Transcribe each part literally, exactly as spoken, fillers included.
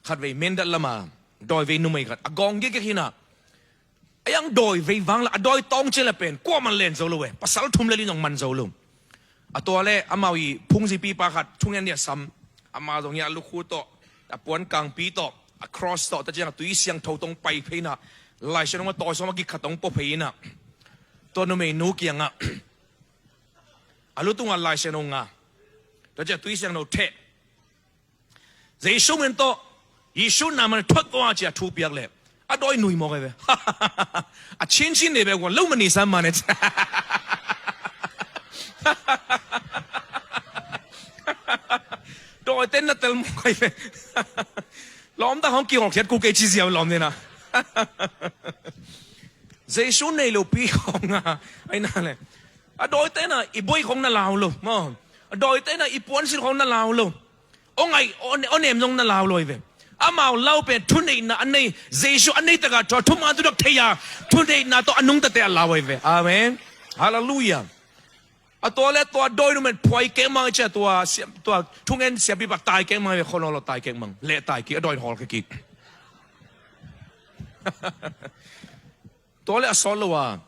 Khatvei Mindat lama dawivei numei khat a gawng gikgik hi-in ah, a iang dawivei vang la a dawi tawng ciang le pen kuaman len zo lo e, pasal thum le li zong man zo lo. A tua le amau i phungzipipa khat thungen nih a sam, ama zong hi a lukhu tawh, a puan kangpi tawh, a cross tawh, tua ciang a tui siangtho tawh pai phei-in ah, Lai Siangtho a tawi sawm a gik khat tawh pua phei-in ah, tua numeinu kiangah a lu tungah Lai Siangtho nga, tua ciang a tui siangtho theh, Jesu min tawh, Jesu na man thuat tua ci-a thu piak leh a dawi nui mawk ai ve. A chinchin nei bek ua lo man ni sam man e. Dawite na tel mawk ai ve. Lawmta hong kihawlkhiat kul kei ci ziau lawm ni na. Jesu nei lo pi khawng a, ai na le, a dawite na i boi khawng na lau lo maw? A dawite na i puansil khawng na lau lo. Aw ngai, aw ne-, aw nem zong na lau lo ai ve. Amau lau pen thuneihna a nei, Jesu a nei takah tua thuman thudak thei-a, thuneihna tawh a nungtate a lau ai ve. Amen. Halleluiah. A tua le tua dawinu pen phuai keng mang i cia, tua sia-, tua thungen siapipa tai keng mang ai ve, khawng lo tai keng mang. Leh tai kik, a dawi hawl kik. Tua le a sawt lo a,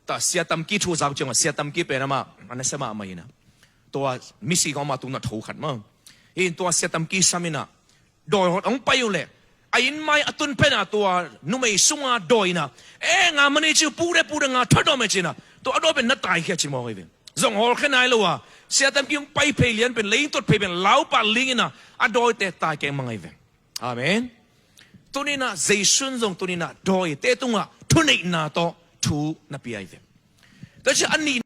ta Sia Tamki thu zak ciang a, Sia Tamki pen amah a nasia mahmah hi-in ah, tua misi khawng amah tungah tho khat maw. Hi-in tua Sia Tamki sam in ah, dawi hong pai uh leh a inn mai a tun pen ah tua numei sunga dawi in ah, e nga mani ci uh, pure pure nga thuat dawm e ci-in ah, tua a dawi pen na taikhia ci mawk ai ve. Zong hawlkhia nai lo a, Sia Tamki hong pai phei lian pen, lei tuat phei pen lau pah ling in ah, a dawite tai keng mang ai ve. Amen. Tuni-in ah Jesu in zong tuni-in ah dawite tungah thuneihna tawh thu na pia ai ve. Tua ci a nih